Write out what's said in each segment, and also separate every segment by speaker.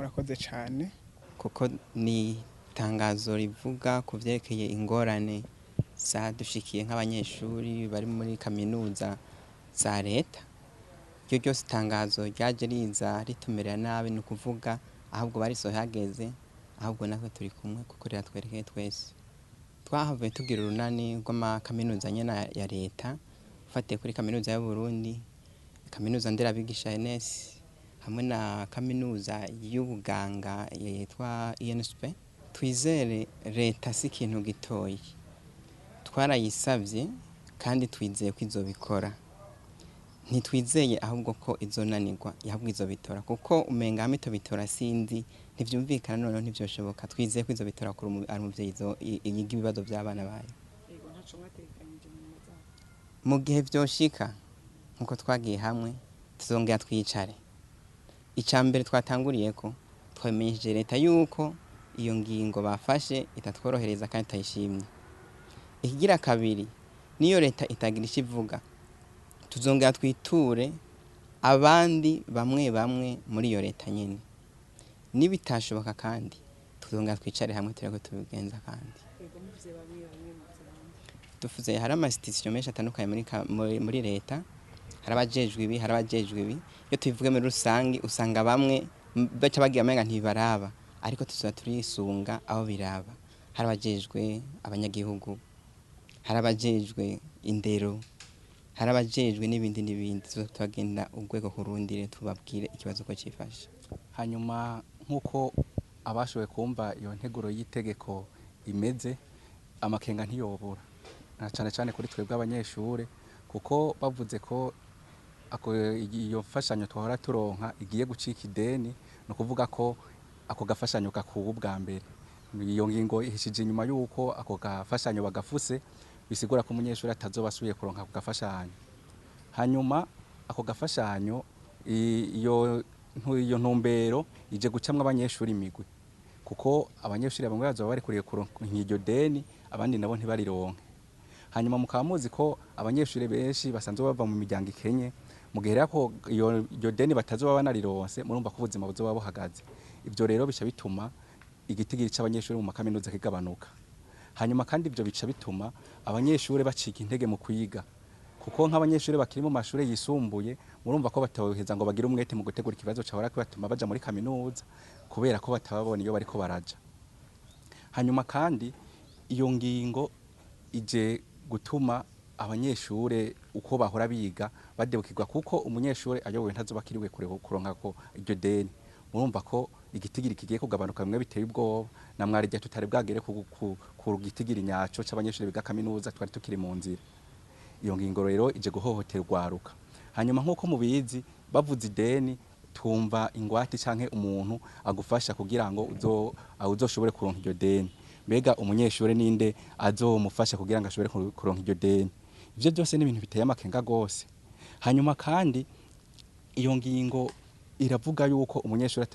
Speaker 1: Murakoze cyane.
Speaker 2: Kuko ni itangazo rivuga ku vyerekeye ingorane zadushikiye nk'abanyeshuri bari muri kaminuza za leta. Iryo ryose itangazo ryaje riza ritumerera nabi, ni ukuvuga ahubwo barisohoye hageze, ahubwo natwe turi kumwe kuko riratwerekeye twese. Twahavuye tugira urunani rw'amakaminuza nyene ya leta, ufatiye kuri kaminuza y'Uburundi, kaminuza nderabigisha ENS, hamwe na kaminuza y'ubuganga yitwa INSP. Twizere leta si ikintu gitoyi, twarayisavye kandi twizeye ko izobikora. Ntitwizeye ahubwo ko izonanirwa, ahubwo izobitora, kuko umenga hamwe itobitora sinzi ntivyumvikana, noneho ntivyoshoboka. Twizeye ko izobitora kuri ari umuvyeyi yiga ibibazo vy'abana bayo. Mu gihe vyoshika nkuko twagiye hamwe, tuzongera twicare. Ica mbere twatanguriyeko, twamenyesheje leta yuko iyo ngingo bafashe itatworohereza kandi itayishimye. Ikigira kabiri, niyo leta itagira ico ivuga, tuzongera twiture abandi bamwe bamwe muri iyo leta nyene. Nibitashoboka kandi tuzongera twicare hamwe turebe ko tubigenza. Kandi dufuze hari ama institution menshi atandukanye muri leta, hari abajejwe ibi, hari abajejwe ibi. Iyo tubivuge muri rusange usanga bamwe baca bagira amenga ntibaraba, ariko tuzoba turisunga aho biraba. Hari abajejwe abanyagihugu, hari abajejwe indero, hari abajejwe n'ibindi n'ibindi. Tugenda urwego ku rundi rero tubabwire ikibazo ko cifashe.
Speaker 3: Hanyuma nk'uko abashoboye kumva iyo nteguro y'itegeko imeze, amakenga ntiyobura, na cane cane kuri twebwe abanyeshure, kuko bavuze ko iyo mfashanyo twahora turonka igiye gucika ideni, ni ukuvuga ko ako gafashanyo gakuwe ubwa mbere. Iyo ngingo ihishije inyuma y'uko ako gafashanyo bagafuse, bisigura ko umunyeshuri atazoba asubiye kuronka ako gafashanyo. Hanyuma ako gafashanyo, iyo ntumbero ije gucamwo abanyeshuri imigwi, kuko abanyeshuri bamwe bazoba barikuriye kuronka iryo deni, abandi nabo ntibarironke. Hanyuma mukaba muzi ko abanyeshuri benshi basanzwe bava mu miryango ikenye, mu gihe rero ko iryo deni batazoba banarironse, murumva ko ubuzima buzoba buhagaze. Ivyo rero bica bituma igitigiri c'abanyeshuri mu makaminuza kigabanuka. Hanyuma kandi ivyo bica bituma abanyeshuri bacika intege mu kwiga, kuko nk'abanyeshuri bakiri mu mashure yisumbuye murumva ko batoheza ngo bagire umwete mu gutegura ikibazo cahora kibatuma baja muri kaminuza, kubera ko batababona iyo bariko baraja. Hanyuma kandi iyo ngingo ije gutuma abanyeshure uko bahora biga badebukirwa, kuko umunyeshure ayobowe ntazoba akiriwe kuronka ko iryo deni. Murumva ko igitigiri kigiye kugabanuka bimwe biteye ubwoba, na mwarije tutari bwagere ku gitigiri nyaco c'abanyeshure biga kaminuza, twari tukiri mu nzira. Iyo ngingo rero ije guhohotera urwaruka. Hanyuma nk'uko mubizi, bavuze ideni tumva ingwate canke umuntu agufasha kugira ngo uzoshobore kuronka iryo deni. Mbega umunyeshure ninde azomufasha kugira ngo ashobore kuronka iryo deni? Ivyo byose ni ibintu biteye amakenga gose. Hanyuma kandi iyo ngingo iravuga yuko umunyeshure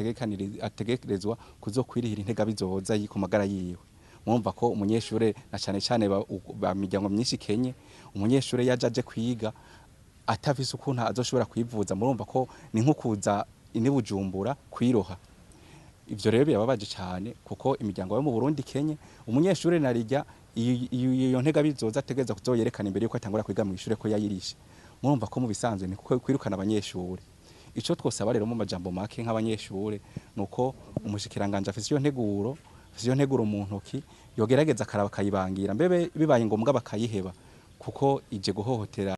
Speaker 3: ategekerezwa kuzokwirihira intega bizoza ku magara yiwe. Mwumva ko umunyeshure na cane cane ba miryango myinshi ikenye, umunyeshure yaje aje kwiga atafise ukuntu azoshobora kwivuza, murumva ko ni nko kuza ini Bujumbura kwiroha. Ivyo rero birababaje cane, kuko imiryango yo mu Burundi ikenye, umunyeshure narijya iyo ntega bizoza ategereza kuzoyerekana imbere yuko atangura kwiga mu ishure ko yayirishe. Murumva ko mu bisanzwe ni kwirukana abanyeshure. Ico twosaba rero mu majambo make nk'abanyeshure nuko umushikiranganje afise iyo nteguro, afise iyo nteguro mu ntoki, yogerageza akaraba akayibangira, mbebe bibaye ngombwa bakayiheba, kuko ije guhohotera.